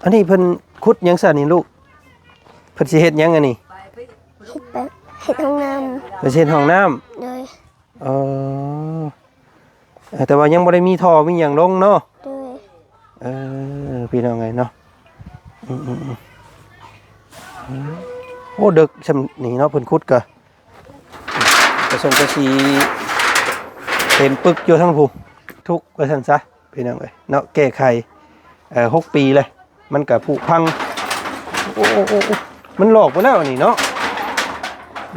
ອັນນີ້ເພິ່ນຂຸດຫຍັງຊັ້ນນີ້ລູກ? ເພິ່ນຊິເຮັດຫຍັງອັນນີ້? ເຮັດແບບ ເຮັດຫ້ອງນ້ຳ ເພິ່ນຊິເຮັດຫ້ອງນ້ຳ. ໂດຍ. ເອີ ເອີ ແຕ່ວ່າຍັງບໍ່ໄດ້ມີທໍ່ມີຫຍັງລົງເນາະ. ໂດຍ. ເອີ ພີ່ນ້ອງເອີຍເນາະ ອືມໆໆ ໂອ້ ເດິກຊ່ຳນີ້ເນາະ ເພິ່ນຂຸດກະ ກະສົງກະສີເຕັມປຶກຢູ່ທາງຜູ້ ທຸກວ່າຊັ້ນຊະ ພີ່ນ້ອງເອີຍເນາະ ແກ້ໄຂ ເອີ ຫົກປີແລ້ວ ມັນກະຜຸພັງ ໂອ້ ໂອ້ ໂອ້ ມັນຫຼອກໄປແລ້ວອັນນີ້ເນາະ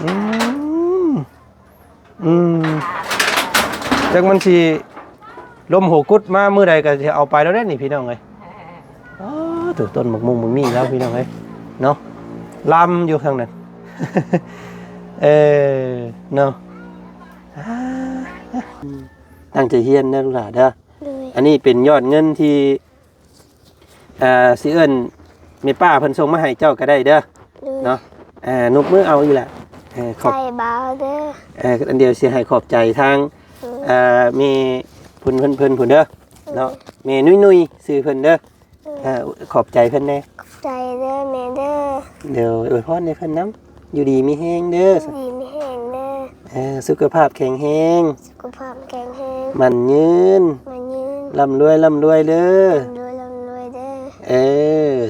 ອືມ ອືມ ຈັກມັນຊິລົມຫົວກຸດມາມື້ໃດກໍຊິເອົາໄປແລ້ວເດ້ນີ້ພີ່ນ້ອງເອີຍ. ອໍ ໂທ້ ຕົ້ນໝາກມຸ້ງໝາກມີ້ລາວພີ່ນ້ອງເອີຍເນາະ ລຳຢູ່ທາງນັ້ນ ເອີ ເນາະ ຕັ້ງໃຈຮຽນເດີລູກຫຼ້າເດີ. ໂດຍ. ອັນນີ້ເປັນຍອດເງິນທີ່ ອ່າ ຊິເອີ້ນແມ່ປ້າເພິ່ນສົ່ງມາໃຫ້ເຈົ້າກໍໄດ້ເດີ. ໂດຍ. ເນາະ ອ່າ ນົບມືເອົາອີ່ຫຼະ ເອີ ຂອບໃຈບ່າວເດີ. ເອີ ອັນດຽວຊິໃຫ້ຂອບໃຈທາງ ໂດຍ ອ່າ ແມ່ເພິ່ນ ເພິ່ນ ເພິ່ນພຸ້ນເດີ. ໂດຍ. ເນາະ ແມ່ນຸ້ຍໆ ຊື່ເພິ່ນເດີ. ໂດຍ. ເອີ ຂອບໃຈເພິ່ນແດ່. ຂອບໃຈເດີແມ່ເດີ. ໂດຍ ອວຍພອນໃຫ້ເພິ່ນນຳ. ຢູ່ດີມີແຮງເດີ ຢູ່ດີມີແຮງເດີ. ເອີ ສຸຂະພາບແຂງແຮງ ສຸຂະພາບແຂງແຮງ ໝັ້ນຍືນ ໝັ້ນຍືນ ລ່ຳລວຍ ລ່ຳລວຍເດີ ລ່ຳລວຍ ລ່ຳລວຍເດີ. ເອີ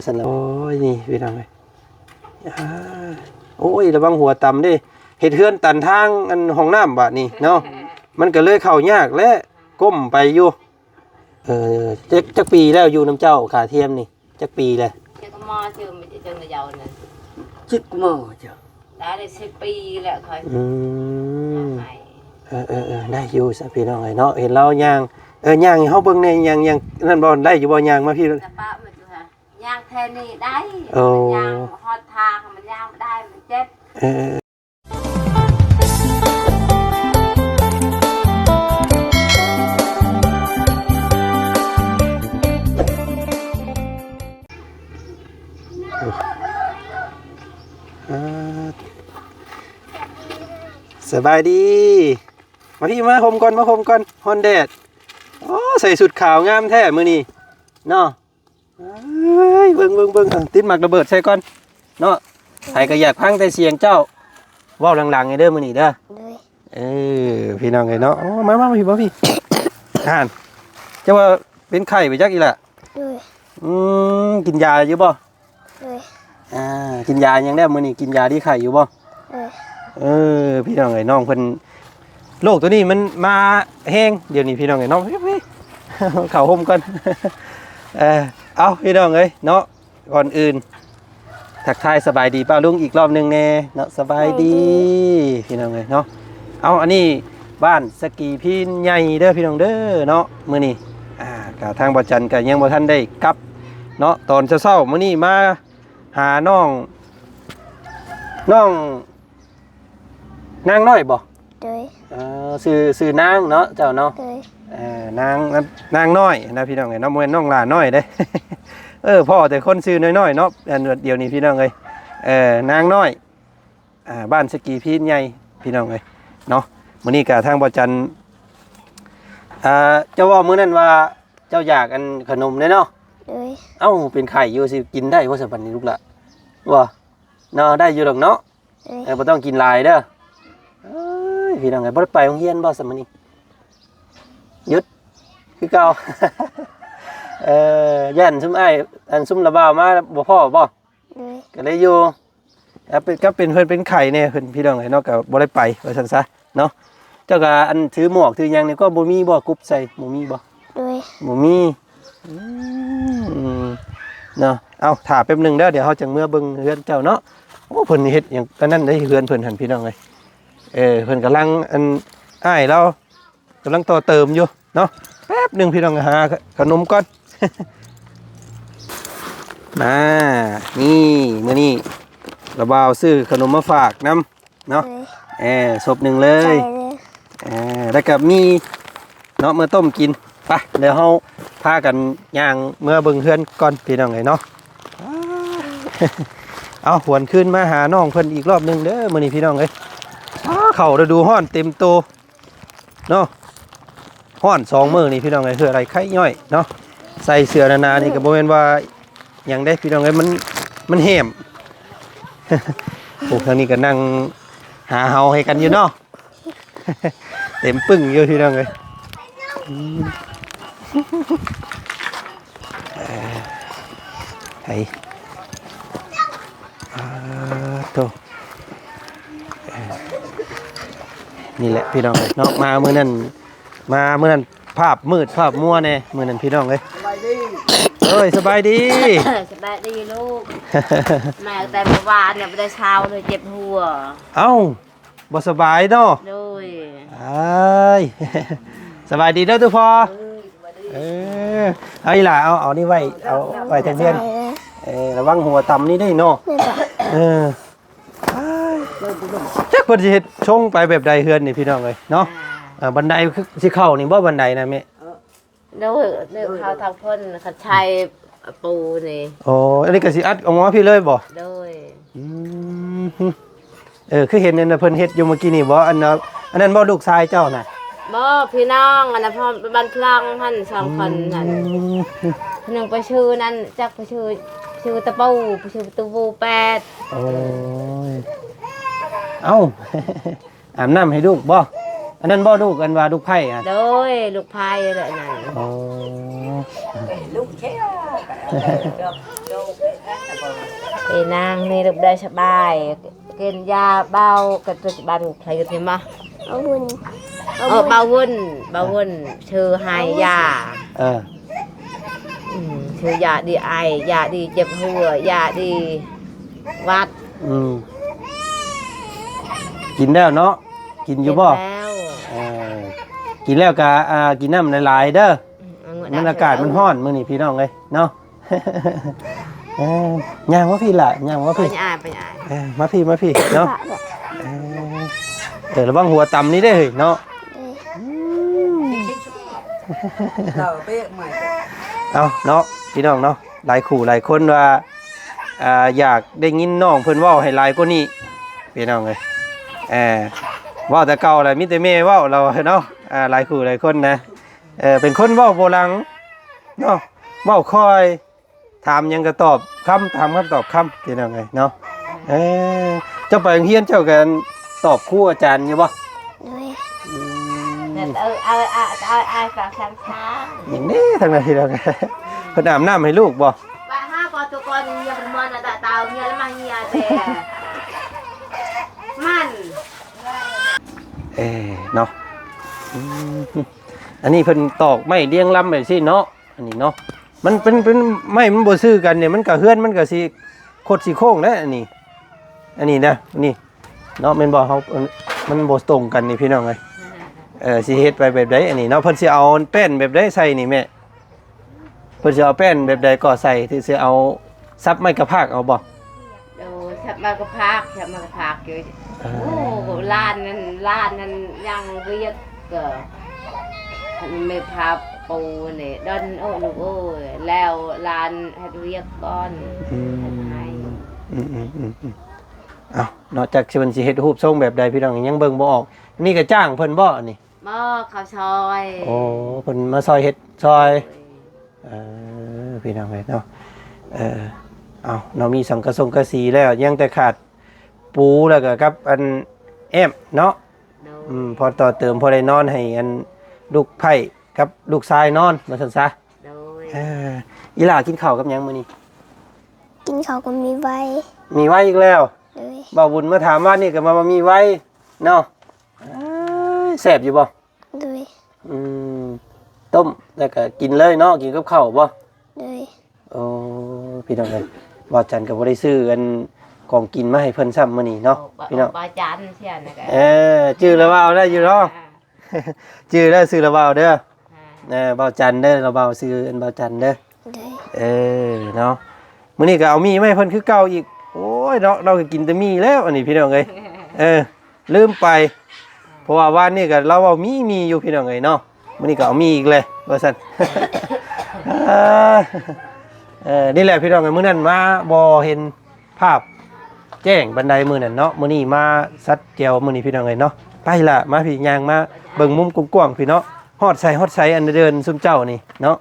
ຊັ້ນລະ ໂອ້ຍ ນີ້ພີ່ນ້ອງເອີຍ ໂອ້ຍ ລະວັງຫົວຕຳເດ້ ເຮັດເຮືອນຕັນທາງອັນຫ້ອງນ້ຳບາດນີ້ເນາະ ມັນກໍເລີຍເຂົ້າຍາກແຫຼະ ກົ້ມໄປຢູ່. ເອີ ຈັກ ຈັກປີແລ້ວຢູ່ນຳເຈົ້າຂາທຽມນີ້? ຈັກປີແລ້ວ? ຈັກໝໍເຈົ້າ ເຈົ້ານະເຍົານະ ຈັກໝໍເຈົ້າ ໄດ້ ໄດ້ສິບປີແລ້ວຂ້ອຍ ອືມ ເອີໆໆ ໄດ້ຢູ່ຊະພີ່ນ້ອງເອີຍເນາະ ເຫັນລາວຍ່າງ ເອີ ຍ່າງໃຫ້ເຮົາເບິ່ງແດ່ ຍ່າງ ຍ່າງນັ້ນບໍ່ ໄດ້ຢູ່ບໍ່ ຍ່າງມາພີ້ ສະປະມັນຢູ່ຫະ ຍ່າງແຖວນີ້ໄດ້ ໂອ້ ມັນຍ່າງຮອດທາງ ມັນຍ່າງບໍ່ໄດ້ ມັນເຈັບ ເອີ. ສະບາຍດີ ມາພີ້ ມາຫົ່ມກ່ອນ ມາຫົ່ມກ່ອນ ຮ້ອນແດດ. ໂອ້ ໃສ່ຊຸດຂາວງາມແທ້ມື້ນີ້ເນາະ. ເອີຍ ເບິ່ງ ເບິ່ງ ເບິ່ງ ເອົາ ຕິດໝາກລະເບີດໃສ່ກ່ອນເນາະ ໃຜກໍຢາກຟັງແຕ່ສຽງເຈົ້າ ເວົ້າດັງໆໃຫ້ເດີມື້ນີ້ເດີ. ໂດຍ. ເອີ ພີ່ນ້ອງເອີຍເນາະ ໂອ້ ມາ ມາ ມາພີ້ ມາພີ້ ຫັ້ນ ເຈົ້າວ່າເປັນໄຂ້ໄປຈັກອີ່ຫຼະ. ໂດຍ. ອືມ ກິນຢາຢູ່ບໍ່? ໂດຍ. ອ່າ ກິນຢາຫຍັງແລ້ວມື້ນີ້ ກິນຢາດີໄຂ້ຢູ່ບໍ່? ເອີ ພີ່ນ້ອງເອີຍ ນ້ອງເພິ່ນ ໂລກໂຕນີ້ມັນມາແຮງດຽວນີ້ ພີ່ນ້ອງເອີຍເນາະ. ເຂົ້າຮົ່ມກ່ອນ ເອີ ເອົາ ພີ່ນ້ອງເອີຍເນາະ ກ່ອນອື່ນທັກທາຍສະບາຍດີປ້າລຸງອີກລອບໜຶ່ງແດ່ເນາະ. ສະບາຍດີ ສະບາຍດີ ພີ່ນ້ອງເອີຍເນາະ. ເອົາ ອັນນີ້ບ້ານສະກີພີນໃຫຍ່ເດີ ພີ່ນ້ອງເດີເນາະ. ມື້ນີ້ ອ່າ ກະທາງບໍ່ຈັນກະຍັງບໍ່ທັນໄດ້ກັບເນາະ ຕອນເຊົ້າໆ ມື້ນີ້ມາ ຫານ້ອງ ນ້ອງນາງນ້ອຍບໍ່? ໂດຍ. ເອີ ຊື່ ຊື່ນາງເນາະ ເຈົ້າເນາະ. ໂດຍ. ເອີ ນາງ ນາງນ້ອຍນະ ພີ່ນ້ອງເອີຍເນາະ ບໍ່ແມ່ນນ້ອງຫຼ້ານ້ອຍເດ້. ເອີ ພໍ້ແຕ່ຄົນຊື່ນ້ອຍໆເນາະ ອັນດຽວນີ້ ພີ່ນ້ອງເອີຍ. ເອີ ນາງນ້ອຍ ອ່າ ບ້ານສະກີພີນໃຫຍ່ ພີ່ນ້ອງເອີຍເນາະ. ມື້ນີ້ກະທາງບໍ່ຈັນ ອ່າ ເຈົ້າເວົ້າມື້ນັ້ນວ່າເຈົ້າຢາກອັນຂະໜົມເດ້ເນາະ. ໂດຍ. ເອົ້າ ເປັນໄຂ້ຢູ່ ຊິກິນໄດ້ບໍ່ຊະບັດນີ້ລູກຫຼ້າ? ບໍ່ເນາະ ໄດ້ຢູ່ດອກເນາະ. ໂດຍ. ເອີ ບໍ່ຕ້ອງກິນຫຼາຍເດີ. ເອີຍ ພີ່ນ້ອງເອີຍ ບໍ່ໄດ້ໄປໂຮງຮຽນບໍ່ຊະມື້ນີ້? ຢຸດຄືເກົ່າ. ເອີ ຢ້ານຊຸມອ້າຍ ອັນ ຊຸມລະບ່າວມາບໍ່ພໍ້ບໍ່? ໂດຍ. ກໍເລີຍຢູ່ ເອີ ເປັນ ກໍເປັນເພິ່ນເປັນໄຂ້ແດ່ເພິ່ນ ພີ່ນ້ອງເອີຍເນາະ ກໍບໍ່ໄດ້ໄປວ່າຊັ້ນຊະເນາະ. ເຈົ້າກໍອັນຖືໝວກຖືຫຍັງນີ້ກໍບໍ່ມີບໍ່ ກຸບໃສ່ ບໍ່ມີບໍ່? ໂດຍ. ບໍ່ມີ ອືມ ເນາະ. ເອົາ ຖ້າແປັບໜຶ່ງເດີ ດຽວເຮົາຈັ່ງເມືອເບິ່ງເຮືອນເຈົ້າເນາະ. ໂອ້ ເພິ່ນເຮັດຫຍັງອັນນັ້ນເດ້ ເຮືອນເພິ່ນຫັ້ນ ພີ່ນ້ອງເອີຍ. ເອີ ເພິ່ນກຳລັງ ອັນ ອ້າຍລາວ ກຳລັງຕໍ່ເຕີມຢູ່ເນາະ. ແປັບໜຶ່ງ ພີ່ນ້ອງ ຫາຂະໜົມກ່ອນ. ມາ ນີ້ ມື້ນີ້ລະບ່າວຊື້ຂະໜົມມາຝາກນຳເນາະ. ເອີ ເອີ ສົບໜຶ່ງເລີຍ. ເອີ ແລ້ວກໍມີເນາະ ເມືອຕົ້ມກິນ. ໄປ ແລ້ວເຮົາພາກັນຍ່າງເມືອເບິ່ງເຮືອນກ່ອນ ພີ່ນ້ອງເອີຍເນາະ. ເອົາ ຫວນຄືນມາຫານ້ອງເພິ່ນອີກລອບໜຶ່ງເດີ ມື້ນີ້ ພີ່ນ້ອງເອີຍ. ເຂົ້າລະດູຮ້ອນເຕັມໂຕ ເນາະ. ຮ້ອນສອງມື້ນີ້ ພີ່ນ້ອງເອີຍ ເຫື່ອໄຫຼໄຄຍ້ອຍເນາະ. ໃສ່ເສື້ອໜາໆນີ້ກໍບໍ່ແມ່ນວ່າຫຍັງເດ້ພີ່ນ້ອງເອີຍ ມັນ ມັນແຫ້ມ. ໂອ້ ທາງນີ້ກໍນັ່ງຫາເຫົ່າໃຫ້ກັນຢູ່ເນາະ. ເຕັມປຶ້ງຢູ່ພີ່ນ້ອງເອີຍ. ອືມ ເອີ ໄຫ ອາ ໂທ້ ເອີ ນີ້ແຫຼະພີ່ນ້ອງເອີຍເນາະ ມາມື້ນັ້ນ ມາມື້ນັ້ນພາບມືດພາບມົວແດ່ ມື້ນັ້ນພີ່ນ້ອງເອີຍ. ສະບາຍດີ ເອີຍ ສະບາຍດີ ສະບາຍດີລູກ. ມາຕັ້ງແຕ່ເມື່ອວານນີ້ບໍ່ໄດ້ເຊົາເລີຍ ເຈັບຫົວ. ເອົ້າ ບໍ່ສະບາຍເນາະ. ໂດຍ ອ້າຍ ສະບາຍດີເດີຕູ້ພໍ່. ເອີ ເອີ ເອົາອີ່ຫຼ້າ ເອົາ ເອົານີ້ໄວ້ ເອົາໄວ້ທາງເຮືອນ. ເອີ ລະວັງຫົວຕຳນີ້ເດ້ເນາະ. ເອີ ອ້າຍ ຈັກເພິ່ນຊິເຮັດຊົງໄປແບບໃດເຮືອນນີ້ພີ່ນ້ອງເອີຍເນາະ. ອ່າ ເອີ ບັນໄດຄືຊິເຂົ້ານີ້ບໍ່ ບັນໄດນະແມ່? ໂດຍ ເດີນເຂົ້າທາງພຸ້ນ ຄັນໃຊ້ປູນີ້. ໂອ້ ອັນນີ້ກໍຊິອັດອອກມາພີ້ເລີຍບໍ່? ໂດຍ ອືມ ເອີ ຄືເຫັນອັນນະເພິ່ນເຮັດຢູ່ມື້ກີ້ນີ້ບໍ່? ອັນນະ ອັນນັ້ນບໍ່ລູກຊາຍເຈົ້ານະ? ບໍ່ ພີ່ນ້ອງ ອັນນະ ບ້ານພລັງຫັ້ນ ສອງຄົນນັ້ນ. ອືມ ຜູ້ໜຶ່ງໄປຊື່ນັ້ນ ຈັກໄປຊື່ ຊື່ຕະປູ ໄປຊື່ຕະປູແປດ. ໂອ້ຍ ເອົ້າ ອາບນ້ຳໃຫ້ລູກບໍ່? ອັນນັ້ນບໍ່ລູກ ອັນວ່າລູກໃພ້ອະ? ໂດຍ ລູກໃພ້ແຫຼະນັ້ນ. ໂອ້ ເອ ນາງນີ້ລູກໄດ້ສະບາຍ ກິນຢາເບົາ ກັນປັດຈຸບັນໃຜຢູ່ທີ່ມາ ເບົາວຸ້ນ ເອີ ເບົາວຸ້ນ ເບົາວຸ້ນ ເຊີໃຫ້ຢາ ເອີ ອືມ ເຊີຢາດີໄອ ຢາດີເຈັບຫົວ ຢາດີຫວັດ. ອືມ ກິນແລ້ວເນາະ? ກິນຢູ່ບໍ່? ກິນແລ້ວ ເອີ ກິນແລ້ວກະ ອ່າ ກິນນ້ຳຫຼາຍໆເດີ. ອືມ ມັນອາກາດມັນຮ້ອນມື້ນີ້ພີ່ນ້ອງເອີຍເນາະ. ເອີ ຍ່າງມາພີ້ລະ ຍ່າງມາພີ້ ໄປອາຍ ໄປອາຍ ເອີ ມາພີ້ ມາພີ້ເນາະ. ເອີ ເອີ ລະວັງຫົວຕຳນີ້ເດ້ເຮີ້ຍເນາະ. ເອີ ເອົາເນາະ ພີ່ນ້ອງເນາະ ຫຼາຍຄູ່ຫຼາຍຄົນວ່າ ອ່າ ຢາກໄດ້ຍິນນ້ອງເພິ່ນເວົ້າໃຫ້ຫຼາຍກວ່ານີ້ ພີ່ນ້ອງເອີຍ. ເອີ ເວົ້າແຕ່ເກົ່າລະ ມີແຕ່ແມ່ເວົ້າລາວເນາະ. ອ່າ ຫຼາຍຄູ່ຫຼາຍຄົນນະ ເອີ ເປັນຄົນເວົ້າບໍ່ຫຼັງເນາະ ເວົ້າຄ່ອຍ ຖາມຫຍັງກໍຕອບຄຳ ຖາມຄຳຕອບຄຳ ພີ່ນ້ອງເອີຍເນາະ. ເອີ ເຈົ້າໄປໂຮງຮຽນເຈົ້າກໍຕອບຄູອາຈານຢູ່ບໍ່? ໂດຍ ອືມ ເອີ ເອົາ ເອົາ ເອົາ ເອົາ ເອົາ ຫຍັງນີ້ທາງນັ້ນພີ່ນ້ອງ ເພິ່ນອາບນ້ຳໃຫ້ລູກບໍ່? ປະຫາກໍຕົວກ່ອນເມຍເພິ່ນມານະຕາຕາວເມຍລະມາເມຍແຕ່ມັນ ເອີ ເນາະ. ອືມ ອັນນີ້ເພິ່ນຕອກໄມ້ລຽງລຳແບບຊີ້ເນາະ ອັນນີ້ເນາະ. ມັນເປັນ ເປັນໄມ້ມັນບໍ່ຊື່ກັນນີ້ ມັນກະ ເຮືອນມັນກະຊິຄົດຊິໂຄ້ງແຫຼະ ອັນນີ້ ອັນນີ້ນະ ນີ້ເນາະ ແມ່ນບໍ່? ເຮົາ ມັນບໍ່ຕົງກັນນີ້ພີ່ນ້ອງເອີຍ. ເອີ ຊິເຮັດໄປແບບໃດອັນນີ້ເນາະ? ເພິ່ນຊິເອົາແປ້ນແບບໃດໃສ່ນີ້ແມ່? ເພິ່ນຊິເອົາແປ້ນແບບໃດກໍໃສ່? ຊິເອົາສັບໄມ້ກະພາກເອົາບໍ່? ໂດຍ ສັບໄມ້ກະພາກ ສັບໄມ້ກະພາກຢູ່. ເອີ ໂອ້ ຫຼານນັ້ນ ຫຼານນັ້ນຍັງວຽກ ກໍແມ່ພາປູນີ້ດອນ ໂອ້ ລູກເອີຍ ແລ້ວຫຼານເຮັດວຽກກ່ອນ. ອືມ ເຮັດໃຫ້ ອືມໆໆໆ ເອົ້າ ນອກຈາກຊິເພິ່ນຊິເຮັດຮູບຊົງແບບໃດ ພີ່ນ້ອງຍັງເບິ່ງບໍ່ອອກ. ນີ້ກໍຈ້າງເພິ່ນບໍ່ນີ້? ບໍ່ ເຂົາຊ່ອຍ. ໂອ້ ເພິ່ນມາຊ່ອຍເຮັດຊ່ອຍ. ໂດຍ ເອີ ພີ່ນ້ອງເອີຍເນາະ ເອີ ເອົາເນາະ ມີສັງກະສົງກະສີແລ້ວ ຍັງແຕ່ຂາດປູ ແລ້ວກໍກັບອັນແອ້ມເນາະ. ໂດຍ ອືມ ພໍຕໍ່ເຕີມ ພໍໄດ້ນອນໃຫ້ອັນລູກໃພ້ກັບລູກຊາຍນອນ ວ່າຊັ້ນຊະ. ໂດຍ ເອີ ອີຫຼ້າກິນເຂົ້າກັບຫຍັງມື້ນີ້? ກິນເຂົ້າກັບໝີ່ໄວ. ໝີ່ໄວອີກແລ້ວ? ໂດຍ ບ່າວບຸນມາຖາມວານນີ້ກໍມາວ່າໝີ່ໄວເນາະ. ເອີ ແຊບຢູ່ບໍ່? ໂດຍ ອືມ ຕົ້ມແລ້ວກໍກິນເລີຍເນາະ ກິນກັບເຂົ້າບໍ່? ໂດຍ ໂອ້ ພີ່ນ້ອງເອີຍ ບ່າວຈັນກໍບໍ່ໄດ້ຊື້ອັນຂອງກິນມາໃຫ້ເພິ່ນຊ້ຳມື້ນີ້ເນາະ. ໂອ້ ພີ່ນ້ອງ ບ່າວຈັນເຊື່ອນະ ເອີ ຈື່ແລ້ວວ່າເອົາໄດ້ຢູ່ເນາະ. ອ່າ ຈື່ແລ້ວຊື້ແລ້ວວ່າເອົາເດີ. ອ່າ ເອີ ບ່າວຈັນເດີ ລາວບ່າວ ຊື່ອັນບ່າວຈັນເດີ. ໂດຍ ເອີ ເນາະ ມື້ນີ້ກໍເອົາໝີ່ມາໃຫ້ເພິ່ນຄືເກົ່າອີກ. ໂອ້ຍເນາະ ລາວກໍກິນແຕ່ໝີ່ແລ້ວ ອັນນີ້ພີ່ນ້ອງເອີຍ. ເອີ ລືມໄປ ເພາະວ່າວານນີ້ກໍລາວເວົ້າໝີ່ໆຢູ່ ພີ່ນ້ອງເອີຍເນາະ. ມື້ນີ້ກໍເອົາໝີ່ອີກແຫຼະວ່າຊັ້ນ. ເອີ ເອີ ນີ້ແຫຼະພີ່ນ້ອງເອີຍ ມື້ນັ້ນມາບໍ່ເຫັນພາບແຈ້ງປານໃດມື້ນັ້ນເນາະ. ມື້ນີ້ມາຊັດແຈ່ວ ມື້ນີ້ພີ່ນ້ອງເອີຍເນາະ. ໄປລະ ມາພີ່ ຍ່າງມາເບິ່ງມຸມກວ້າງໆ ພີ່ເນາະ. ຮອດໃສ ຮອດໃສ ອັນເດີ່ນຊຸມເຈົ້ານີ້ເນາະ.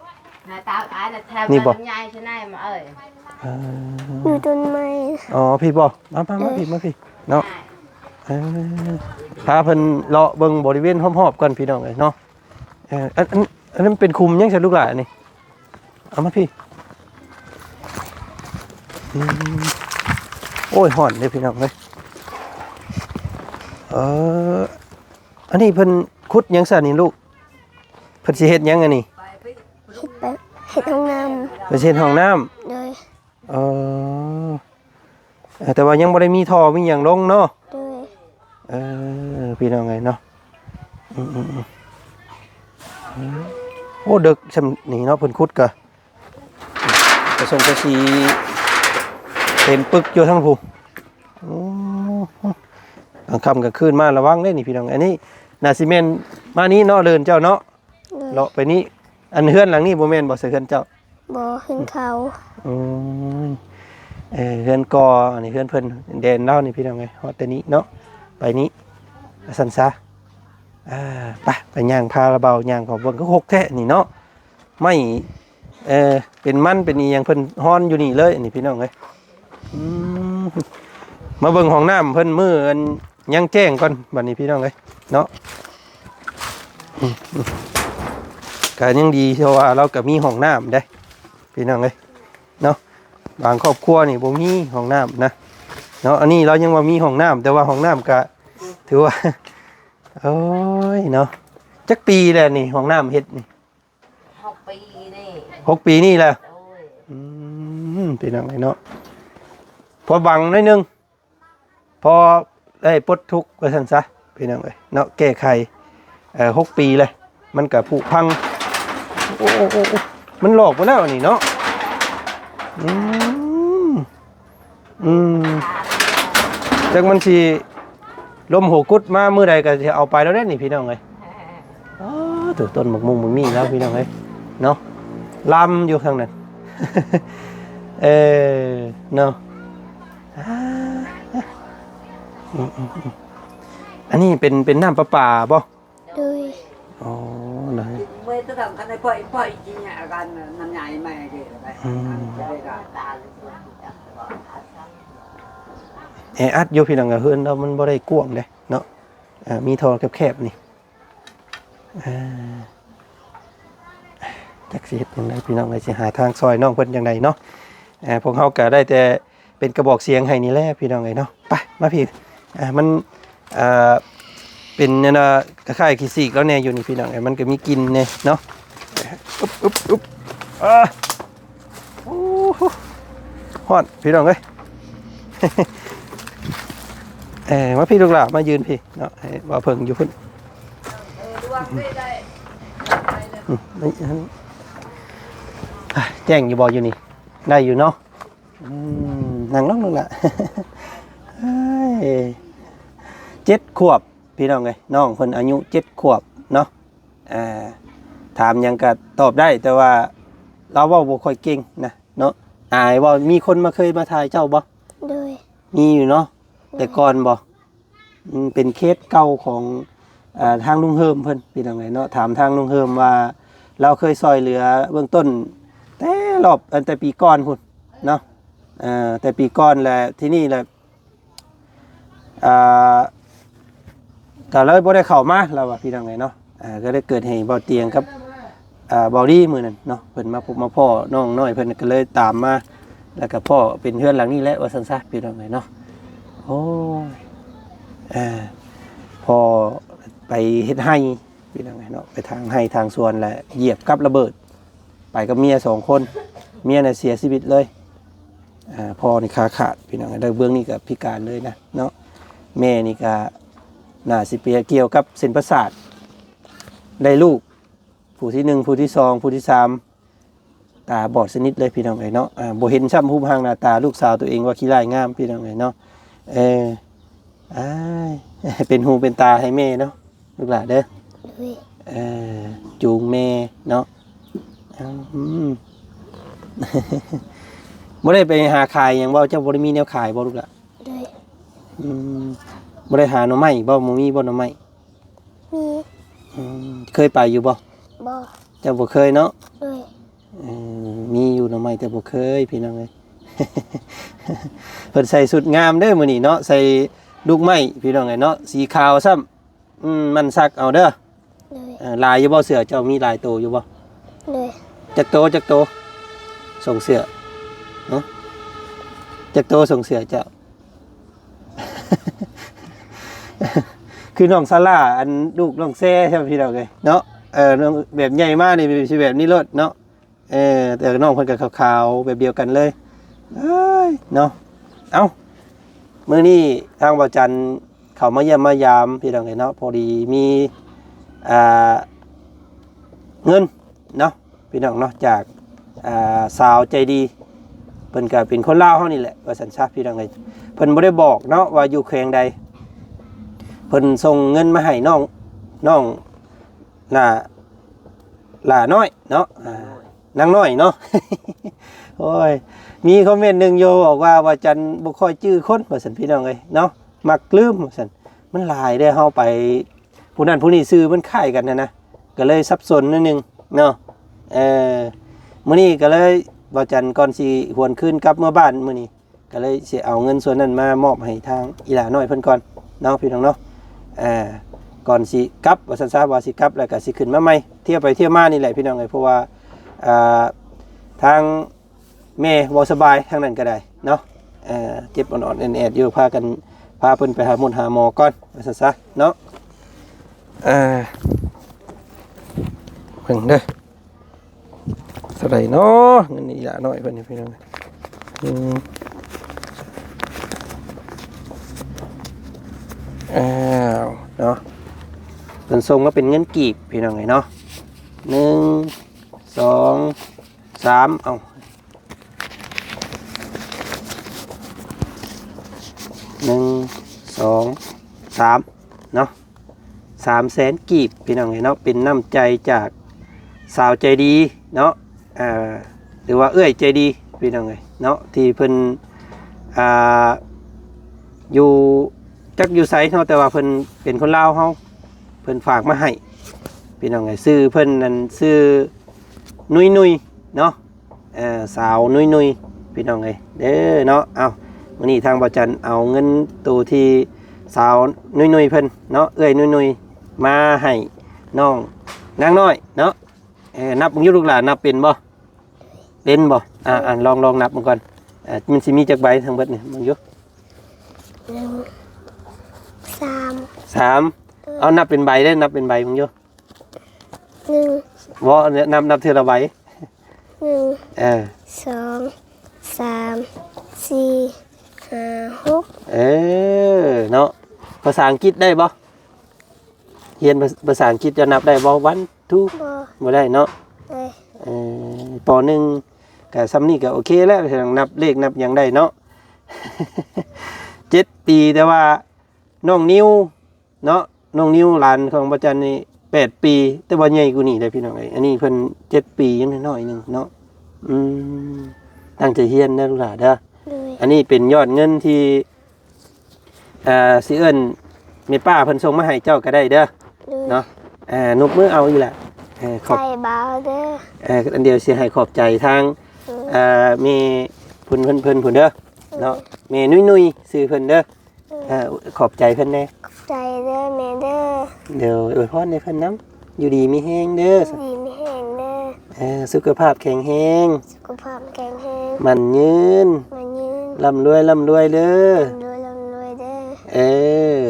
ນີ້ບໍ່? ເອີ ຢູ່ຕົ້ນໄມ້. ອໍ ພີ້ບໍ່? ມາ ມາ ມາ ເອີ ພີ້ ມາພີ້ເນາະ. ເອີ ພາເພິ່ນເລາະເບິ່ງບໍລິເວນຮອບໆກ່ອນ ພີ່ນ້ອງເອີຍເນາະ. ເອີ ອັນ ອັນ ອັນນັ້ນເປັນຂຸມຫຍັງຊັ້ນລູກຫຼານນີ້? ເອົາມາພີ້. ອືມ ໂອ້ຍ ຮ້ອນເດ້ພີ່ນ້ອງເອີຍ. ເອີ ອັນນີ້ເພິ່ນຂຸດຫຍັງຊັ້ນນີ້ລູກ? ເພິ່ນຊິເຮັດຫຍັງອັນນີ້? ເຮັດແບບ ເຮັດຫ້ອງນ້ຳ. ເພິ່ນຊິເຮັດຫ້ອງນ້ຳ. ໂດຍ. ເອີ ເອີ ແຕ່ວ່າຍັງບໍ່ໄດ້ມີທໍ່ມີຫຍັງລົງເນາະ. ໂດຍ. ເອີ ພີ່ນ້ອງເອີຍເນາະ. ອືມໆໆ ໂອ້ ເດິກຊ່ຳນີ້ເນາະ ເພິ່ນຂຸດກະ ກະສົງກະສີເຕັມປຶກຢູ່ທາງພຸ້ນ. ໂອ້ ກາງຄ່ຳກາງຄືນມາລະວັງເດ້ນີ້ ພີ່ນ້ອງ. ອັນນີ້ໜ້າຊິແມ່ນມານີ້ເນາະ ເດີ່ນເຈົ້າເນາະ. ໂດຍ. ເລາະໄປນີ້ ອັນເຮືອນຫຼັງນີ້ບໍ່ແມ່ນບໍ່ ໃສ່ເຮືອນເຈົ້າ? ບໍ່ ເຮືອນເຂົາ. ອືມ ເອີ ເຮືອນກໍ ອັນນີ້ເຮືອນເພິ່ນ ແດນລາວນີ້ ພີ່ນ້ອງເອີຍ. ຮອດແຕ່ນີ້ເນາະ ໄປນີ້ ວ່າຊັ້ນຊະ. ອ່າ ໄປ ໄປຍ່າງພາລະເບົາຍ່າງເຂົ້າເບິ່ງ ຄືຮົກແທ້ນີ້ເນາະ. ໄມ້ ເອີ ເປັນມັນເປັນອີ່ຫຍັງ ເພິ່ນຮອນຢູ່ນີ້ເລີຍ ອັນນີ້ ພີ່ນ້ອງເອີຍ. ອືມ ມາເບິ່ງຫ້ອງນ້ຳເພິ່ນມື້ອັນຍັງແຈ້ງກ່ອນ ບັດນີ້ ພີ່ນ້ອງເອີຍເນາະ. ອືມ ກະຍັງດີ ເພາະວ່າລາວກະມີຫ້ອງນ້ຳເດ້ ພີ່ນ້ອງເອີຍເນາະ. ບາງຄອບຄົວນີ້ບໍ່ມີຫ້ອງນ້ຳນະເນາະ. ອັນນີ້ລາວຍັງວ່າມີຫ້ອງນ້ຳ ແຕ່ວ່າຫ້ອງນ້ຳກະຖືວ່າ ໂອ້ຍເນາະ. ຈັກປີແລ້ວນີ້ ຫ້ອງນ້ຳເຮັດນີ້? ຫົກປີນີ້. ຫົກປີນີ້ແຫຼະ. ໂດຍ. ອືມ ພີ່ນ້ອງເອີຍເນາະ ພໍບັງໜ້ອຍໜຶ່ງ ພໍໄດ້ປົດທຸກວ່າຊັ້ນຊະ ພີ່ນ້ອງເອີຍເນາະ. ແກ້ໄຂ ເອີ ຫົກປີເລີຍ ມັນກະຜຸພັງ. ໂອ້ ໂອ້ ໂອ້ ໂອ້ ມັນຫຼອກໄປແລ້ວອັນນີ້ເນາະ. ອືມ ອືມ ຈັກມັນຊິລົມຫົວກຸດມາມື້ໃດກໍຊິເອົາໄປແລ້ວເດ້ນີ້ ພີ່ນ້ອງເອີຍ. ອໍ ໂທ້ ຕົ້ນໝາກມຸ້ງໝາກມີ້ລາວ ພີ່ນ້ອງເອີຍເນາະ ລຳຢູ່ທາງນັ້ນ. ເອີ ເນາະ. ອືມໆໆ ອັນນີ້ເປັນ ເປັນນ້ຳປະປາບໍ່? ໂດຍ. ອໍ ນະ ເມື່ອຍຕະດຳຄັນໄດ້ປ່ອຍ ປ່ອຍກິນຍາກັນ ນ້ຳຍາໃໝ່ເດ້. ອືມ ແອອັດຢູ່ ພີ່ນ້ອງ. ເຮືອນລາວມັນບໍ່ໄດ້ກວ້າງເດ້ເນາະ ເອີ ມີທໍ່ແຄບໆນີ້. ເອີ ຈັກຊິເຮັດຈັ່ງໃດ ພີ່ນ້ອງເອີຍ ຊິຫາທາງຊ່ອຍນ້ອງເພິ່ນຈັ່ງໃດເນາະ. ເອີ ພວກເຮົາກະໄດ້ແຕ່ ເປັນກະບອກສຽງໃຫ້ນີ້ແຫຼະ ພີ່ນ້ອງເອີຍເນາະ. ໄປ ມາພີ້ ອ່າ ມັນ ອ່າ ເປັນອັນນ່າ ຄ້າຍໆຂີ້ສີກແລ້ວແດ່ຢູ່ນີ້ ພີ່ນ້ອງເອີຍ ມັນກໍມີກິ່ນແດ່ເນາະ. ອຶບ ອຶບ ອຶບ ອ່າ ໂອ້ ຮ້ອນ ພີ່ນ້ອງເອີຍ. ເອີ ມາພີ້ລູກຫຼານ ມາຢືນພີ້ເນາະ ໃຫ້ບ່າວເຜິ້ງຢູ່ພຸ້ນ. ອືມ ແຈ້ງຢູ່ບໍ່ຢູ່ນີ້? ໄດ້ຢູ່ເນາະ. ອືມ ນັ່ງລົງ ລູກຫຼານ. ເອີຍ ເຈັດຂວບ ພີ່ນ້ອງເອີຍ ນ້ອງເພິ່ນອາຍຸເຈັດຂວບເນາະ. ອ່າ ຖາມຫຍັງກະຕອບໄດ້ ແຕ່ວ່າລາວເວົ້າບໍ່ຄ່ອຍເກັ່ງນະເນາະ. ອາຍບໍ່? ມີຄົນມາ ເຄີຍມາຖ່າຍເຈົ້າບໍ່? ໂດຍ. ມີຢູ່ເນາະ. ໂດຍ. ແຕ່ກ່ອນບໍ່? ອືມ ເປັນເຄສເກົ່າຂອງ ເອີ ທາງລຸງເຮີມເພິ່ນ ພີ່ນ້ອງເອີຍເນາະ. ຖາມທາງລຸງເຮີມວ່າ ລາວເຄີຍຊ່ອຍເຫຼືອເບື້ອງຕົ້ນແຕ່ລອບ ອັນ ແຕ່ປີກ່ອນພຸ້ນເນາະ. ເອີ ແຕ່ປີກ່ອນ ແລະ ທີນີ້ແຫຼະ ອ່າ ກໍເລີຍບໍ່ໄດ້ເຂົ້າມາ ລາວວ່າ ພີ່ນ້ອງເອີຍເນາະ. ອ່າ ກໍໄດ້ເກີດໃຫ້ເບົາຕຽງກັບ ອ່າ ເບົາລີມື້ນັ້ນເນາະ ເພິ່ນມາພົບມາພໍ້ນ້ອງນ້ອຍເພິ່ນ ກໍເລີຍຕາມມາ ແລ້ວກໍພໍ້ເປັນເຮືອນຫຼັງນີ້ແຫຼະ ວ່າຊັ້ນຊະ ພີ່ນ້ອງເອີຍເນາະ. ໂອ້ຍ ອ່າ ພໍ້ໄປເຮັດໄຮ່ ພີ່ນ້ອງເອີຍເນາະ ໄປຖາງໄຮ່ຖາງສວນ ແລ້ວຢຽບກັບລະເບີດ ໄປກັບເມຍສອງຄົນ ເມຍນະເສຍຊີວິດເລີຍ. ອ່າ ພໍ່ນີ້ຂາຂາດ ພີ່ນ້ອງເອີຍ ເບື້ອງນີ້ກໍພິການເລີຍນະເນາະ. ແມ່ນີ້ກໍໜ້າຊິໄປກ່ຽວກັບເສັ້ນປະສາດ ໄດ້ລູກຜູ້ທີໜຶ່ງ ຜູ້ທີສອງ ຜູ້ທີສາມ ຕາບອດສະໜິດເລີຍ ພີ່ນ້ອງເອີຍເນາະ. ອ່າ ບໍ່ເຫັນຊ້ຳຮູບຮ່າງໜ້າຕາລູກສາວຕົວເອງວ່າຂີ້ຮ້າຍງາມ ພີ່ນ້ອງເອີຍເນາະ. ເອີ ອ້າຍ ເປັນຫູເປັນຕາໃຫ້ແມ່ເນາະ ລູກຫຼານເດີ. ໂດຍ. ເອີ ຈູງແມ່ເນາະ. ອືມ ບໍ່ໄດ້ໄປຫາຂາຍຫຍັງບໍ່? ເຈົ້າບໍ່ໄດ້ມີແນວຂາຍບໍ່ ລູກຫຼານ? ໂດຍ. ອືມ ບໍ່ໄດ້ຫາໜໍ່ໄມ້ບໍ່? ບໍ່ມີບໍ່ໜໍ່ໄມ້? ມີ. ອືມ ເຄີຍໄປຢູ່ບໍ່? ບໍ່. ເຈົ້າບໍ່ເຄີຍເນາະ? ໂດຍ. ເອີ ມີຢູ່ໜໍ່ໄມ້ ແຕ່ບໍ່ເຄີຍ ພີ່ນ້ອງເອີຍ. ເພິ່ນໃສ່ຊຸດງາມເດ້ມື້ນີ້ເນາະ ໃສ່ລູກໄມ້ ພີ່ນ້ອງເອີຍເນາະ ສີຂາວຊ້ຳ. ອືມ ມັນຊັກເອົາເດີ. ໂດຍ ເອີ ຫຼາຍຢູ່ບໍ່ ເສື້ອເຈົ້າມີຫຼາຍໂຕຢູ່ບໍ່? ໂດຍ ຈັກໂຕ ຈັກໂຕ ສົ່ງເສື້ອ ຮະ ຈັກໂຕສົ່ງເສື້ອເຈົ້າ? ຄືນ້ອງສາລາ ອັນລູກນ້ອງແຊ ພີ່ນ້ອງເອີຍເນາະ. ເອີ ແບບໃຫຍ່ມານີ້ຊິແບບນີ້ໂລດເນາະ. ເອີ ແຕ່ນ້ອງເພິ່ນກໍຂາວໆ ແບບດຽວກັນເລີຍ ເອີຍເນາະ. ເອົ້າ ມື້ນີ້ທາງບ່າວຈັນເຂົ້າມາຢ້ຽມມາຢາມ ພີ່ນ້ອງເອີຍເນາະ ພໍດີມີ ອ່າ ເງິນເນາະ ພີ່ນ້ອງເນາະ ຈາກ ອ່າ ສາວໃຈດີ ເພິ່ນກໍເປັນຄົນລາວເຮົານີ້ແຫຼະ ວ່າຊັ້ນຊະ ພີ່ນ້ອງເອີຍ. ເພິ່ນບໍ່ໄດ້ບອກເນາະວ່າຢູ່ແຂວງໃດ ເພິ່ນສົ່ງເງິນມາໃຫ້ນ້ອງ ນ້ອງຫຼ້າ ຫຼ້ານ້ອຍເນາະ ອ່າ ນາງນ້ອຍເນາະ. ໂອ້ຍ ມີຄອມເມັນໜຶ່ງຢູ່ບອກວ່າ ບ່າວຈັນບໍ່ຄ່ອຍຈື່ຄົນ ວ່າຊັ້ນ ພີ່ນ້ອງເອີຍເນາະ ມັກລືມ ວ່າຊັ້ນ. ມັນຫຼາຍເດ້ ເຮົາໄປຜູ້ນັ້ນຜູ້ນີ້ ຊື່ມັນຄ້າຍກັນຫັ້ນນະ ກໍເລີຍສັບສົນໜ້ອຍໜຶ່ງເນາະ. ເອີ ມື້ນີ້ກໍເລີຍ ບ່າວຈັນກ່ອນຊິຫວນຄືນກັບເມືອບ້ານມື້ນີ້ ກໍເລີຍຊິເອົາເງິນສ່ວນນັ້ນມາມອບໃຫ້ທາງອີ່ຫຼ້ານ້ອຍເພິ່ນກ່ອນເນາະ ພີ່ນ້ອງເນາະ. ເອີ ກ່ອນຊິກັບ ວ່າຊັ້ນຊະ ວ່າຊິກັບແລ້ວກໍຊິຂຶ້ນມາໃໝ່ ທ່ຽວໄປທ່ຽວມານີ້ແຫຼະ ພີ່ນ້ອງເອີຍ ເພາະວ່າ ອ່າ ທາງແມ່ບໍ່ສະບາຍ ທາງນັ້ນກໍໄດ້ເນາະ ເອີ ເຈັບອ່ອນໆແອດໆຢູ່ ພາກັນ ພາເພິ່ນໄປຫາໝົດຫາໝໍກ່ອນ ວ່າຊັ້ນຊະເນາະ. ເອີ ເບິ່ງເດີ ເທົ່າໃດເນາະ ເງິນອີ່ຫຼ້ານ້ອຍເພິ່ນນີ້ ພີ່ນ້ອງ. ອືມ ອ້າວ ເນາະ ເພິ່ນສົ່ງມາເປັນເງິນກີບ ພີ່ນ້ອງເອີຍເນາະ. ໜຶ່ງ ສອງ ສາມ ເອົາ ໜຶ່ງ ສອງ ສາມ ເນາະ ສາມແສນກີບ ພີ່ນ້ອງເອີຍເນາະ. ເປັນນ້ຳໃຈຈາກສາວໃຈດີເນາະ ເອີ ຫຼືວ່າເອື້ອຍໃຈດີ ພີ່ນ້ອງເອີຍເນາະ ທີ່ເພິ່ນ ອ່າ ຢູ່ ຈັກຢູ່ໃສເນາະ ແຕ່ວ່າເພິ່ນເປັນຄົນລາວເຮົາ ເພິ່ນຝາກມາໃຫ້ ພີ່ນ້ອງເອີຍ. ຊື່ເພິ່ນນັ້ນຊື່ນຸຍໆເນາະ ເອີ ສາວນຸຍໆ ພີ່ນ້ອງເອີຍເດີເນາະ. ເອົ້າ ມື້ນີ້ທາງບ່າວຈັນເອົາເງິນໂຕທີ່ສາວນຸຍໆເພິ່ນເນາະ ເອື້ອຍນຸຍໆ ມາໃຫ້ນ້ອງນາງນ້ອຍເນາະ. ເອີ ນັບເບິ່ງຢູ່ລູກຫຼານ ນັບເປັນບໍ່? ເປັນບໍ່? ອ່າ ອ່າ ລອງ ລອງນັບເບິ່ງກ່ອນ ເອີ ມັນຊິມີຈັກໃບທັງເບິດນີ້ ເບິ່ງຢູ່. ໜຶ່ງ ສາມ ສາມ ເອີ ເອົາ ນັບເປັນໃບເດີ້ ນັບເປັນໃບເບິ່ງຢູ່. ໜຶ່ງ ບໍ່ ນັບ ນັບເທື່ອລະໃບ. ໜຶ່ງ ເອີ ສອງ ສາມ ສີ່ ຫ້າ ຫົກ ເອີ ເນາະ. ພາສາອັງກິດໄດ້ບໍ່? ຮຽນພາ ພາສາອັງກິດເຈົ້ານັບໄດ້ບໍ່? ວັນ ທູ ບໍ່ ບໍ່ໄດ້ເນາະ. ເອີ ເອີ ປໍໜຶ່ງ ກະຊ່ຳນີ້ກະໂອເຄແລ້ວ ນັບເລກນັບຫຍັງໄດ້ເນາະ. ເຈັດປີ ແຕ່ວ່ານ້ອງນິວ ເນາະ ນ້ອງນິວ ຫຼານຂອງພະຈັນນີ້ແປດປີ ແຕ່ວ່າໃຫຍ່ກວ່ານີ້ເດ້ພີ່ນ້ອງເອີຍ. ອັນນີ້ເພິ່ນເຈັດປີ ຍັງນ້ອຍໆໜຶ່ງເນາະ. ອືມ ຕັ້ງໃຈຮຽນເດີລູກຫຼ້າເດີ. ໂດຍ ອັນນີ້ເປັນຍອດເງິນທີ່ ເອີ ຊິເອີ້ນແມ່ປ້າເພິ່ນສົ່ງມາໃຫ້ເຈົ້າກໍໄດ້ເດີ. ໂດຍ ເນາະ ເອີ ນົບມືເອົາອີ່ຫຼ້າ. ເອີ ຂອບໃຈບ່າວເດີ. ເອີ ອັນດຽວຊິໃຫ້ຂອບໃຈທາງ ໂດຍ ເອີ ແມ່ເພິ່ນ ເພິ່ນ ເພິ່ນພຸ້ນເດີ ໂດຍ ເນາະ ແມ່ນຸຍໆ ຊື່ເພິ່ນເດີ. ເອີ ຂອບໃຈເພິ່ນແດ່. ຂອບໃຈເດີແມ່ເດີ. ໂດຍ ອວຍພອນໃຫ້ເພິ່ນນຳ ຢູ່ດີມີແຮງເດີ. ຢູ່ດີມີແຮງເດີ. ເອີ ສຸຂະພາບແຂງແຮງ. ສຸຂະພາບແຂງແຮງ. ໝັ້ນຍືນ. ໝັ້ນຍືນ. ລ່ຳລວຍ ລ່ຳລວຍເດີ. ລ່ຳລວຍ ລ່ຳລວຍເດີ. ເອີ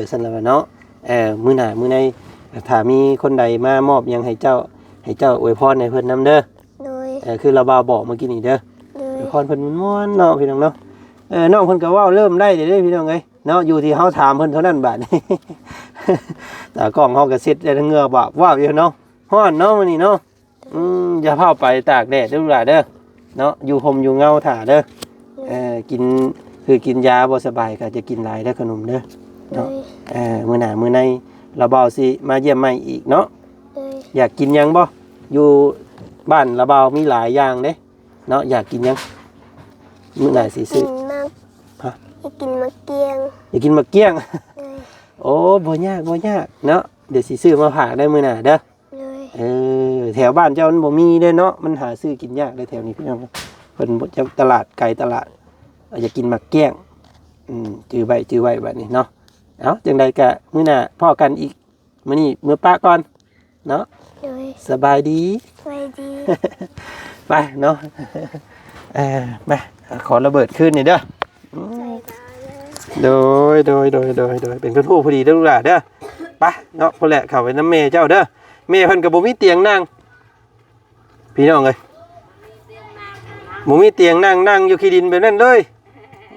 ຊັ້ນລະວ່າເນາະ. ເອີ ມື້ໜ້າມື້ໃນ ຖ້າມີຄົນໃດມາມອບຫຍັງໃຫ້ເຈົ້າ ໃຫ້ເຈົ້າອວຍພອນໃຫ້ເພິ່ນນຳເດີ. ໂດຍ ເອີ ຄືລາວບ່າວບອກເມື່ອກີ້ນີ້ເດີ. ໂດຍ ອວຍພອນເພິ່ນມ່ວນໆເນາະ ພີ່ນ້ອງເນາະ. ເອີ ນ້ອງເພິ່ນກໍເວົ້າເລີ່ມໄດ້ເດ້ພີ່ນ້ອງເອີຍເນາະ ຢູ່ທີ່ເຮົາຖາມເພິ່ນເທົ່ານັ້ນບາດນີ້. ຕາກ້ອງເຮົາກໍເຊັດແຕ່ເຫື່ອບາບວາບຢູ່ເນາະ. ຮ້ອນເນາະມື້ນີ້ເນາະ. ອືມ ຢ່າພາວໄປຕາກແດດເດີລູກຫຼ້າເດີເນາະ ຢູ່ຮົ່ມຢູ່ເງົາຖ້າເດີ. ເອີ ກິນ ຄືກິນຢາບໍ່ສະບາຍກໍຈະກິນຫຼາຍເດີຂະໜົມເດີເນາະ. ໂດຍ ເອີ ມື້ໜ້າມື້ໃນລາວບ່າວຊິມາຢ້ຽມໃໝ່ອີກເນາະ. ໂດຍ ຢາກກິນຫຍັງບໍ່? ຢູ່ບ້ານລາວບ່າວມີຫຼາຍຢ່າງເດ້. ເນາະ ຢາກກິນຫຍັງ? ມື້ໜ້າຊິຊື້ ກິນໝາກ ຮະ? ຢາກກິນໝາກກ້ຽງ. ຢາກກິນໝາກກ້ຽງ? ໂດຍ ໂອ້ ບໍ່ຍາກ ບໍ່ຍາກເນາະ ດຽວຊິຊື້ມາຝາກໄດ້ມື້ໜ້າເດີ. ໂດຍ ເອີ ແຖວບ້ານເຈົ້າມັນບໍ່ມີເດ້ເນາະ ມັນຫາຊື້ກິນຍາກເດ້ແຖວນີ້ພີ່ນ້ອງ. ເພິ່ນບໍ່ຈັກຕະຫຼາດ ໄກຕະຫຼາດ ອາດຈະກິນໝາກກ້ຽງ. ອືມ ຈື່ໄວ້ ຈື່ໄວ້ບາດນີ້ເນາະ. ເອົ້າ ຈັ່ງໃດກະມື້ໜ້າພໍ້ກັນອີກ. ມື້ນີ້ເມືອປະກ່ອນເນາະ. ໂດຍ ສະບາຍດີ ສະບາຍດີ. ໄປເນາະ. ເອີ ມາ ຂໍລະເບີດຄືນນີ້ເດີ. ໂດຍ ໂດຍ ໂດຍ ໂດຍ ໂດຍ ເປັນຄົນຮູ້ຜູ້ດີເດີລູກຫຼ້າເດີ. ໄປເນາະ ພຸ້ນແຫຼະ ເຂົ້າໄປນຳແມ່ເຈົ້າເດີ. ແມ່ເພິ່ນກໍບໍ່ມີຕຽງນັ່ງ ພີ່ນ້ອງເອີຍ ບໍ່ມີຕຽງນັ່ງ ນັ່ງຢູ່ຂີ້ດິນແບບນັ້ນເລີຍ.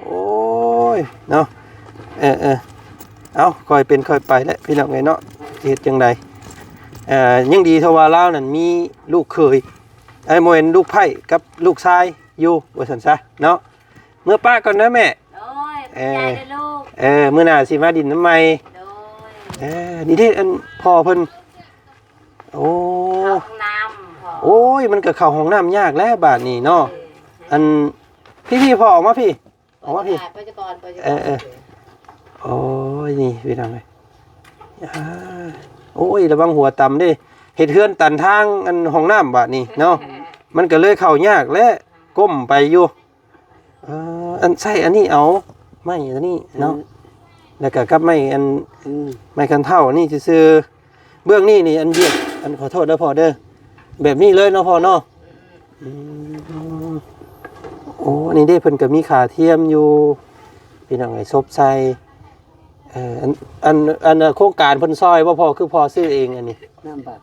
ໂອ້ຍ ເນາະ ເອີ ເອີ ເອົ້າ ຄ່ອຍເປັນຄ່ອຍໄປແຫຼະ ພີ່ນ້ອງເອີຍເນາະ ຊິເຮັດຈັ່ງໃດ. ເອີ ຍັງດີເທົ່າວ່າລາວນັ້ນມີລູກເຂີຍ ເອີ ບໍ່ແມ່ນ ລູກໃພ້ກັບລູກຊາຍຢູ່ ວ່າຊັ້ນຊະເນາະ. ເມືອປະກ່ອນເດີແມ່. ໂດຍ ເອີ ຂອບໃຈເດີລູກ. ເອີ ມື້ໜ້າຊິມາດິນນຳໃໝ່. ໂດຍ ເອີ ນີ້ເດ້ ອັນພໍ່ເພິ່ນ. ໂອ້ ເຂົ້າຫ້ອງນ້ຳ ໂອ້ຍ ມັນກໍເຂົ້າຫ້ອງນ້ຳຍາກແລ້ວບາດນີ້ເນາະ. ເອີ ອັນ ພີ່ໆ ພໍ່ອອກມາພີ່ ອອກມາພີ່. ໄປກ່ອນ ໄປກ່ອນ. ເອີ ເອີ ໂອ້ຍ ນີ້ພີ່ນ້ອງເອີຍ ອາ ໂອ້ຍ ລະວັງຫົວຕຳເດ້ ເຮັດເຮືອນຕັນທາງອັນຫ້ອງນ້ຳບາດນີ້ເນາະ. ມັນກໍເລີຍເຂົ້າຍາກແຫຼະ ກົ້ມໄປຢູ່. ເອີ ອັນໃຊ້ອັນນີ້ເອົາ ໄມ້ອັນນີ້ເນາະ ອືມ ແລ້ວກໍກັບໄມ້ອັນ ອືມ ໄມ້ຄັນເທົ້າອັນນີ້ຊື່ໆ. ເບື້ອງນີ້ນີ້ ອັນຢຽບ ອັນ ຂໍໂທດເດີພໍ່ເດີ ແບບນີ້ເລີຍເນາະພໍ່ເນາະ. ອືມ ໂອ້ ນີ້ເດ້ ເພິ່ນກໍມີຂາທຽມຢູ່ ພີ່ນ້ອງເອີຍ ສົບໃສ່. ເອີ ອັນ ອັນ ອັນ ໂຄງການເພິ່ນຊ່ອຍບໍ່ພໍ່ ຄືພໍ່ຊື້ເອງອັນນີ້? ນຳບັດ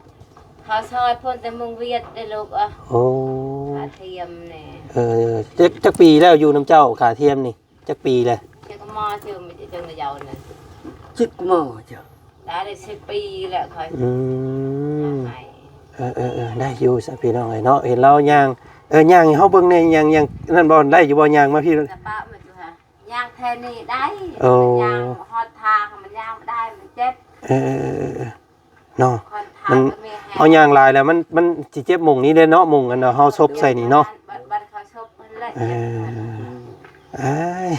ເຂົາຊ່ອຍເພິ່ນແຕ່ເມືອງຫວຽດເດ້ລູກເອີຍ. ໂອ້ ຂາທຽມນີ້ ເອີ ຈັກ ຈັກປີແລ້ວຢູ່ນຳເຈົ້າ ຂາທຽມນີ້ ຈັກປີແລ້ວ? ຈັກມາເຈົ້າ ມີແຕ່ເຈົ້ານະເຍົານະ ຈັກມາເຈົ້າ ໄດ້ສິບປີແລ້ວຂ້ອຍ. ອືມ ເອີ ເອີ ເອີ ໄດ້ຢູ່ຊະ ພີ່ນ້ອງເອີຍເນາະ ເຫັນລາວຍ່າງ ເອີ ຍ່າງໃຫ້ເຮົາເບິ່ງແດ່ ຍ່າງ ຍ່າງນັ້ນບໍ່ ໄດ້ຢູ່ບໍ່ ຍ່າງມາພີ້ ສະປະມັນຢູ່ຫາ ຍ່າງແຖວນີ້ໄດ້. ໂອ້ ຍ່າງຮອດທາງມັນຍ່າງບໍ່ໄດ້ ມັນເຈັບ. ເອີ ເອີ ເອີ ເນາະ ມັນເອົາຍ່າງຫຼາຍແລ້ວ ມັນ ມັນຊິເຈັບໝ່ອງນີ້ເດ້ເນາະ ໝ່ອງອັນເຮົາສົບໃສ່ນີ້ເນາະ. ເອີ ອ້າຍ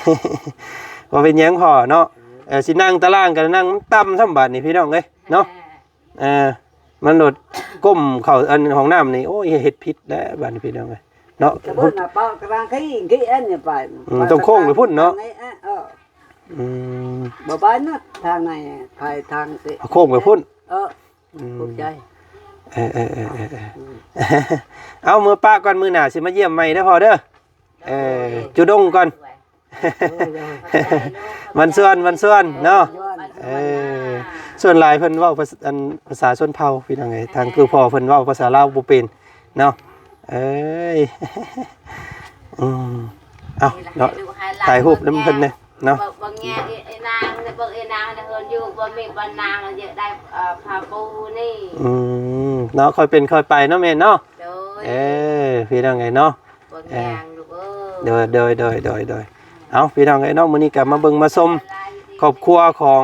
ບໍ່ເປັນຫຍັງພໍ່ເນາະ. ເອີ ຊິນັ່ງຕາລ່າງກໍນັ່ງມັນຕ່ຳຊ້ຳບາດນີ້ ພີ່ນ້ອງເອີຍເນາະ. ເອີ ມັນໂລດກົ້ມເຂົ້າອັນຫ້ອງນ້ຳນີ້ ໂອ້ຍ ເຮັດຜິດແລ້ວບາດນີ້ ພີ່ນ້ອງເອີຍເນາະ. ເບິ່ງນະ ປະກະລາງກີ້ ກີ້ອັນນີ້ໄປ ອືມ ຕ້ອງໂຄ້ງໄປພຸ້ນເນາະ. ເອີ ອືມ ບໍ່ໄປນະ ທາງໃນ ໄປທາງຊິ ເອົາໂຄ້ງໄປພຸ້ນ. ເອີ ອືມ ຂອບໃຈ. ເອີ ເອີ ເອີ ເອີ ເອີ ອືມ ເອົາ ເມືອປະກ່ອນ ມື້ໜ້າຊິມາຢ້ຽມໃໝ່ເດີພໍ່ເດີ. ເອີ ໂດຍ ຈຸດົງກ່ອນ ໂດຍ ໂດຍ ມັນຊວນ ມັນຊວນເນາະ. ໂດຍ ເອີ ສ່ວນຫຼາຍເພິ່ນເວົ້າພາສ- ອັນ ພາສາຊົນເຜົ່າ ພີ່ນ້ອງເອີຍ ທາງຄືພໍ່ເພິ່ນເວົ້າພາສາລາວບໍ່ເປັນເນາະ. ເອີຍ ອືມ ເອົາເນາະ ຖ່າຍຮູບນຳເພິ່ນແດ່ເນາະ. ເບິ່ງແຍງ ອີນາງ ເບິ່ງອີນາງ ເຮືອນຢູ່ບໍ່ມີບ່ອນນາງ ຢາກໄດ້ ເອີ ຜ້າປູນີ້. ອືມ ເນາະ ຄ່ອຍເປັນຄ່ອຍໄປເນາະແມ່ເນາະ. ໂດຍ ເອີ ພີ່ນ້ອງເອີຍເນາະ. ເບິ່ງແຍງລູກເອີຍ. ໂດຍ ໂດຍ ໂດຍ ໂດຍ ໂດຍ. ເອົາ ພີ່ນ້ອງເອີຍເນາະ ມື້ນີ້ກໍມາເບິ່ງມາຊົມຄອບຄົວຂອງ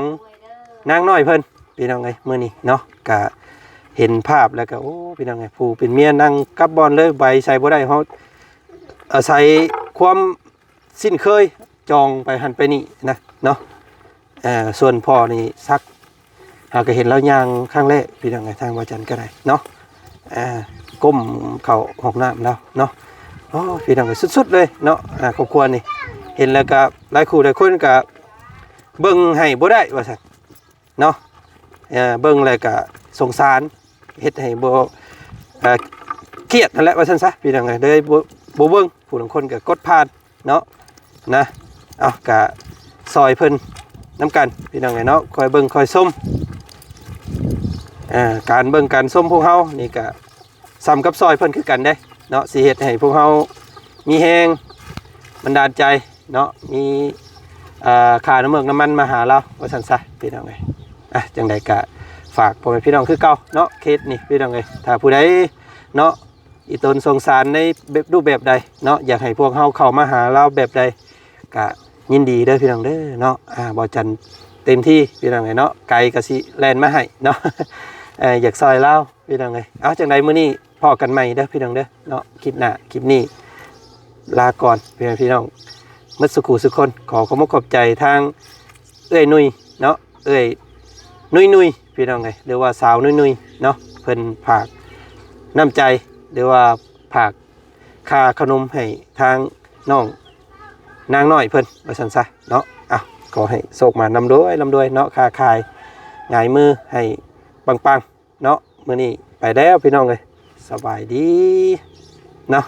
ນາງນ້ອຍເພິ່ນ ພີ່ນ້ອງເອີຍ ມື້ນີ້ເນາະ ກໍເຫັນພາບແລ້ວກໍ ໂອ້ ພີ່ນ້ອງເອີຍ ຜູ້ເປັນເມຍນັ່ງກັບບ່ອນເລີຍ ໄປໃສບໍ່ໄດ້ ເຮົາອາໄສຄວາມຊິນເຄີຍ ຈອງໄປຫັ້ນໄປນີ້ນະເນາະ. ເອີ ສ່ວນພໍ່ນີ້ສັກ ເຮົາກໍເຫັນລາວຍ່າງຄັ້ງແລກ ພີ່ນ້ອງເອີຍ ທາງບ່າວຈັນກໍໄດ້ເນາະ. ເອີ ກົ້ມເຂົ້າຫ້ອງນ້ຳແລ້ວເນາະ. ໂອ້ ພີ່ນ້ອງເອີຍ ສຸດໆເລີຍເນາະ. ອາ ຄອບຄົວນີ້ເຫັນແລ້ວກໍຫຼາຍຄູ່ຫຼາຍຄົນກໍເບິ່ງໃຫ້ບໍ່ໄດ້ວ່າຊັ້ນເນາະ. ເອີ ເບິ່ງແລ້ວກໍສົງສານ ເຮັດໃຫ້ບໍ່ ເອີ ຄຽດຫັ້ນແຫຼະວ່າຊັ້ນຊະ ພີ່ນ້ອງເອີຍ ເລີຍບໍ່ ບໍ່ເບິ່ງ. ຜູ້ລາງຄົນກໍກົດຜ່ານ ເນາະ ນະ. ເອົາ ກະຊ່ອຍເພິ່ນນຳກັນ ພີ່ນ້ອງເອີຍເນາະ ຄອຍເບິ່ງຄອຍຊົມ. ເອີ ການເບິ່ງການຊົມພວກເຮົານີ້ກະສ່ຳກັບຊ່ອຍເພິ່ນຄືກັນເດ້ເນາະ ຊິເຮັດໃຫ້ພວກເຮົາມີແຮງບັນດານໃຈເນາະ ມີ ເອີ ຄ່ານ້ຳເມືອກນ້ຳມັນມາຫາລາວວ່າຊັ້ນຊະ ພີ່ນ້ອງເອີຍ. ອ່ະ ຈັ່ງໃດກະຝາກພໍ່ແມ່ພີ່ນ້ອງຄືເກົ່າເນາະ ເຂດນີ້ ພີ່ນ້ອງເອີຍ ຖ້າຜູ້ໃດເນາະ ອີຕົນສົງສານໃນແບບ ຮູບແບບໃດເນາະ ຢາກໃຫ້ພວກເຮົາເຂົ້າມາຫາລາວແບບໃດ ກະຍິນດີເດີພີ່ນ້ອງເດີເນາະ. ອາ ບ່າວຈັນເຕັມທີ່ພີ່ນ້ອງເອີຍເນາະ ໄກກະຊິແລ່ນມາໃຫ້ເນາະ. ເອີ ຢາກຊ່ອຍລາວພີ່ນ້ອງເອີຍ. ເອົາ ຈັ່ງໃດມື້ນີ້ພໍ້ກັນໃໝ່ເດີພີ່ນ້ອງເດີເນາະ ຄລິບໜ້າ ຄລິບນີ້ລາກ່ອນ ພີ່ນ້ອງ ໝົດສູ່ຄູ່ສູ່ຄົນ. ຂໍຂອບອົກຂອບໃຈທາງເອື້ອຍນຸ່ຍເນາະ ເອື້ອຍນຸ່ຍໆ ພີ່ນ້ອງເອີຍ ຫຼືວ່າສາວນຸ່ຍໆເນາະ ເພິ່ນຝາກ ນ້ຳໃຈ ຫຼືວ່າຝາກຄ່າເຂົ້າໜົມໃຫ້ທາງນ້ອງນາງນ້ອຍເພິ່ນວ່າຊັ້ນຊະເນາະ. ອ່ະ ຂໍໃຫ້ໂຊກມານ ລ່ຳລວຍ ລ່ຳລວຍເນາະ ຄ້າຂາຍຫງາຍມືໃຫ້ປັງໆເນາະ. ມື້ນີ້ໄປແລ້ວພີ່ນ້ອງເອີຍ ສະບາຍດີເນາະ.